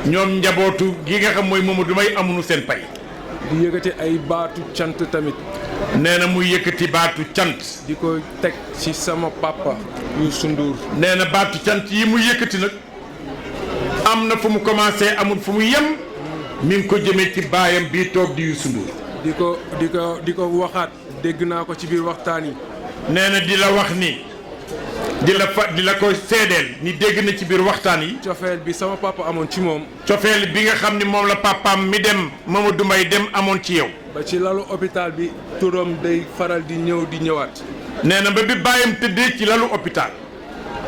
ñoom njabootu gi nga xam mooy Mamadou Mbaye amuñu seen pay. di yëkkati ay baatu cant tamit. nee na muy yëkkati baatu cant. di ko teg ci sama papa Youssou Ndour. nee na baatu cant yi mu yëkkati nag am na fu mu commencé amul fu mu yem mi ngi ko jëmee ci baayam bii toog di Youssou Ndour. di ko waxaat dégg naa ko ci biir waxtaan yi. nee na di la wax ni di la ko seedeel ni dégg na ci biir waxtaan yi. cofeel bi sama papa amoon ci moom. cofeel bi nga xam ni moom la papaam mi dem Mamadou Mbaye dem amoon ci yow. ba ci lalu hôpital bi turam day faral di ñëw di ñëwaat. nee na ba bi bàyyam tëddee ci lalu hôpital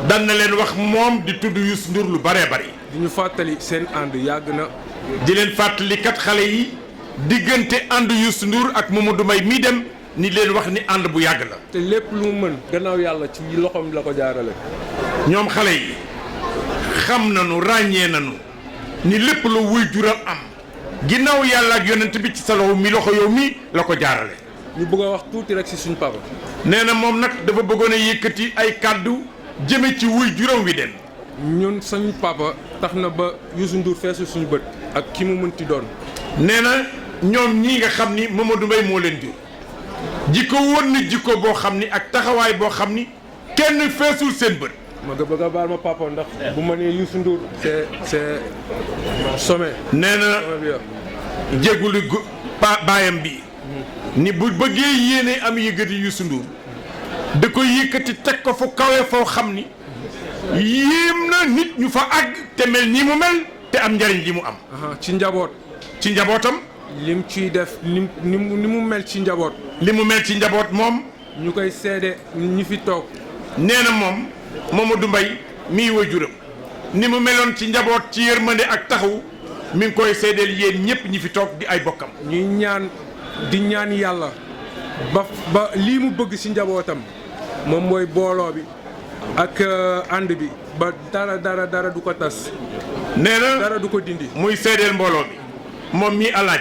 dan na leen wax moom di tudd Youssou Ndour lu bëree bëri. di ñu fàttali seen ànd yàgg na. di leen fàttali kat xale yi diggante ànd Youssou Ndour ak Mamadou Mbaye mi dem ni leen wax ni ànd bu yàgg la. te lépp lu mu mën gannaaw yàlla ci loxoom la ko jaarale. ñoom xale yi xam nañu ràññee nañu ni lépp lu wuy jural am ginnaaw yàlla ak yonent bi ci sa loxo mi loxo yow mi la ko jaarale. ñu bëgg a wax tuuti rek ci suñu papa. nee na moom nag dafa bëggoon a yëkkati ay kàddu jëme ci wuy juróom wi dem. ñun suñu papa tax na ba Youssou Ndour feesu suñu bët ak ki mu mënti doon. nee na ñoom ñii nga xam ni Mamadou Mbaye moo leen jur jikko woon na jikko boo xam ni ak taxawaay boo xam ni kenn feesul seen bët. ma bëgg a baal ma papa ndax bu ma nee Youssou Ndour c'est sommet. nee na jéggulu baayam bi ni bu bëggee yéene am yëkkati Youssou Ndour da koy yëkkati teg ko fu kawe foo xam ni yéem na nit ñu fa àgg te mel nii mu mel te am njariñ li mu am. ci njaboot. ci njabootam. lim ciy def ni mu mel ci njaboot. li mu mel ci njaboot moom. ñu koy seede ñi fi toog. nee na moom Mamadou Mbaye mii waajuram ni mu meloon ci njaboot ci yërmande ak taxaw mi ngi koy seedeel yéen ñëpp ñi fi toog di ay bokkam. ñuy ñaan yàlla ba lii mu bëgg ci njabootam moom mooy booloo bi ak ànd bi ba dara du ko tas. nee na dara du ko dindi. muy seedeel mbooloo bi moom mii alaaj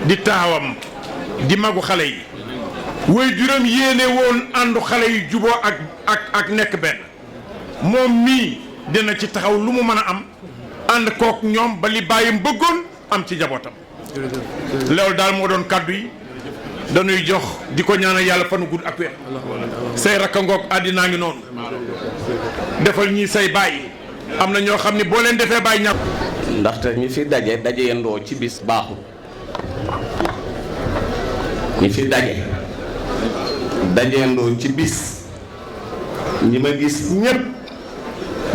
di taawam di magu xale yi waajuram yéene woon àndu xale yi juboo ak nekk benn moom mii dina ci taxaw lu mu mën a am ànd kook ñoom ba li bàyyam bëggoon am ci njabootam. loolu daal moo doon kàddu yi dañuy jox di ko ñaanal yàlla fanu gudd ak wér. say rakka ngoog àddinaa ngi noonu defal ñii say bàyyi am na ñoo xam ne boo leen defee bàyyi ñàkk. ndaxte ñi fi dajeyandoo ci bis baaxul ñi fi dajeyandoo ci bis ñi ma gis ñëpp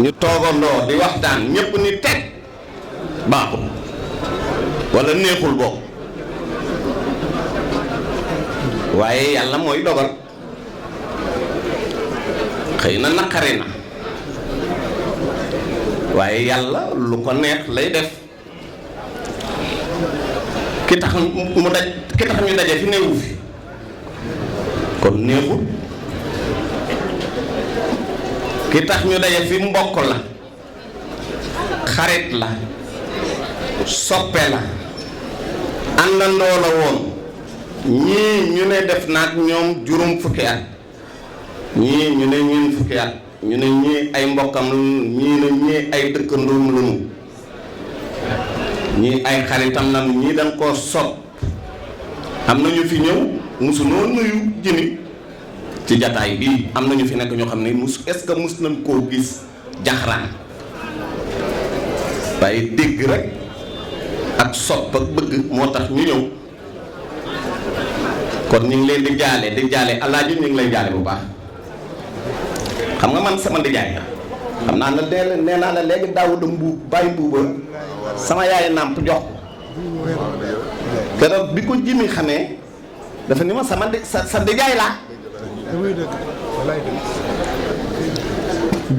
ñu toogandoo di waxtaan ñëpp ni teg baaxul walla neexul boobu waaye yàlla mooy dogal xëy na naqari na waaye yàlla lu ko neex lay def ki tax ñu daje fi neewu fi kon neexul ki tax ñu daje fi mbokk la xarit la soppe la àndandoo la woon ñii ñu ne def naag ñoom juróom fukki at ñii ñu ne ñeen fukki at ñu ne ñii ay mbokkam ñii ne ñii ay dëkkandoom lañu ñii ay xaritam lañu ñii dañ koo sopp am na ñu fi ñëw musunoo nuyu jëni ci jataay bii am na ñu fi nekk ñoo xam ne est-ce que mus nañ koo gis jaxaraan waaye dégg rek ak sopp ak bëgg moo tax ñu ñëw kon ñu ngi leen di jaale alaaji ñu ngi lay jaale bu baax xam nga man sama ndijaay la xam naa ne nee naa la léegi Daawuda Mbuub bàyyi mbuuba sama yaay nàmp jox ko keroog bi ko jimi xamee dafa ni ma sa ndijaay laa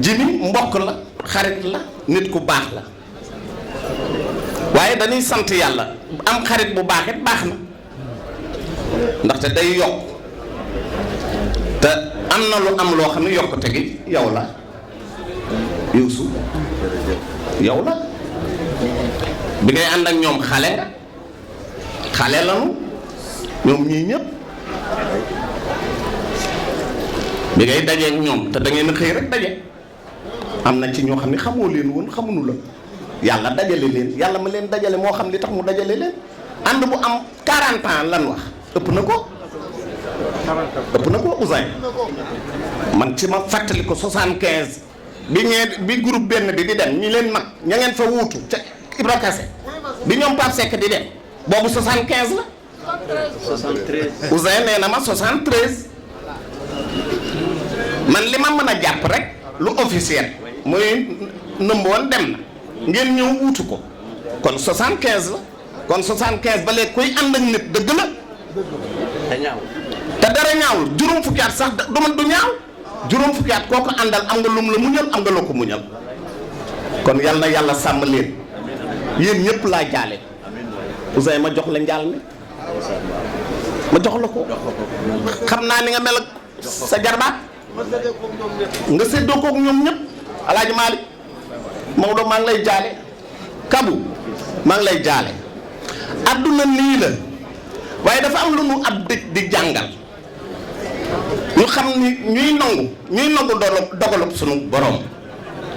jimi mbokk la xarit la nit ku baax la waaye dañuy sant yàlla am xarit bu baax it baax na ndaxte day yokk te am na lu am loo xam ne yokkute gi yow la Youssou yow la bi ngay ànd ak ñoom xale lanu ñoom ñii ñëpp bi ngay dajeek ñoom te da ngeen xëy rek daje am na ci ñoo xam ne xamoo leen woon xamuñu la yàlla dajale leen yàlla ma leen dajale moo xam li tax mu dajale leen ànd bu am 40 ans lan wax ëpp na ko Ousseyn man ci ma fàttali ko 75 bi groupe benn bi di dem ñi leen mag ña ngeen fa wuutu ca Ibra Kassé bi ñoom Pape Seck di dem boobu 75 la 73 Ousseyn nee na ma 73 man li ma mën a jàpp rek lu officiel muy nëmboon dem na ngeen ñëw wuutu ko kon 75 la kon 75 ba léegi kuy ànd ak nit dëgg la te dara ñaawul juróom fukki at sax du ñaaw juróom fukki at koo ko àndal am nga lum la muñal am nga loo ko muñal kon yal na yàlla sàmm leen yéen ñëpp laa jaale Ousseyn ma jox la njaal mi ma jox la ko xam naa ni nga mel ak sa jarbaat nga séddoo kook ñoom ñëpp Alaaji Maalik Maodo maa ngi lay jaale Kabu maa ngi lay jaale adduna nii la waaye dafa am lu nu ab dëj di jàngal ñu xam ni ñuy nangu dogalub sunu borom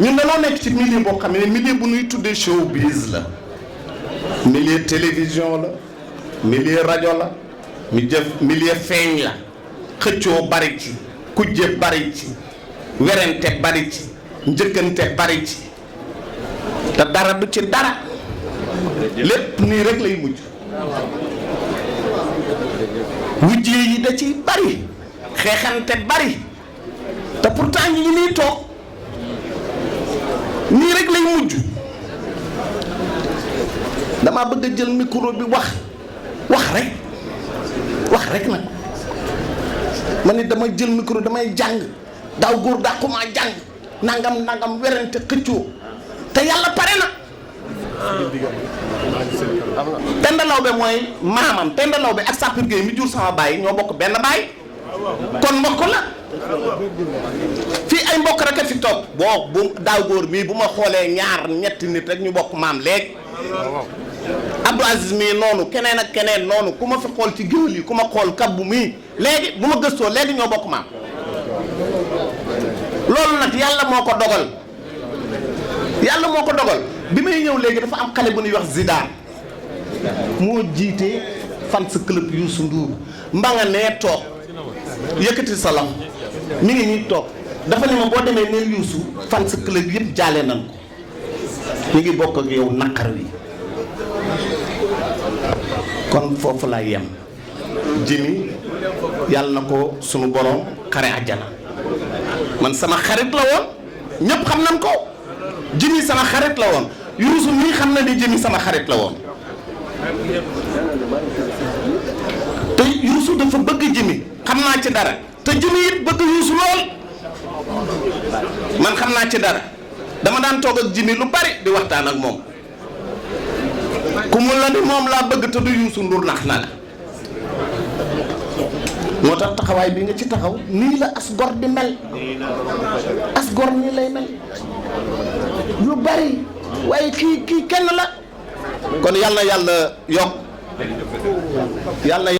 ñun dañoo nekk ci milieu boo xam ne milieu bu ñuy tuddee showbiz la milieu télévision la milieu rajo la milieu feeñ la xëccoo bari ci kujje bari ci werante bari ci njëkkante bari ci te dara du ci dara lépp nii rek lay mujj wujjee yi da ciy bari xeexante bari te pourtant ñi nii toog nii rek lay mujj dama bëgg a jël micro bi wax rek nag ma ni dama jël micro damay jàng daaw góor dàqumaa jàng nangam werante xëccoo te yàlla pare na Penda Lawbe mooy maamam Penda Lawbe ak Sapir Gueye mi jur sama baay ñoo bokk benn baay kon mbokk la fii ay mbokk rek a fi toog bu daaw góor mii bu ma xoolee ñaar ñetti nit rek ñu bokk maam léegi Abdou Aziz mii noonu keneen ak keneen noonu ku ma fi xool ci géwél yi ku ma xool kabbu mii léegi bu ma gëstoo léegi ñoo bokk maam loolu nag yàlla moo ko dogal bi may ñëw léegi dafa am xale bu ñuy wax Zidane moo jiite fans club Youssou Ndour nga nee toog yëkkati sa loxo mi ngi nii toog dafa ne ma boo demee neel Youssou fans club yëpp jaale nañ ko ñu ngi bokk ak yow naqar wi kon foofu laa yem Jimi yàlla na ko sunu borom xare àjjana man sama xarit la woon ñëpp xam nañ ko Jimi sama xarit la woon Youssou mii xam na ni Jimi sama xarit la woon te Youssou dafa bëgg Jimi xam naa ci dara te Jimi it bëgg Youssou lool man xam naa ci dara dama daan toog ak Jimi lu bari di waxtaan ak moom ku mu la ni moom laa bëgg te du Youssou Ndour nax na la moo tax taxawaay bi nga ci taxaw nii la as gor di mel as gor nii lay mel lu bari waaye kii kenn la kon yàlla yokk yàlla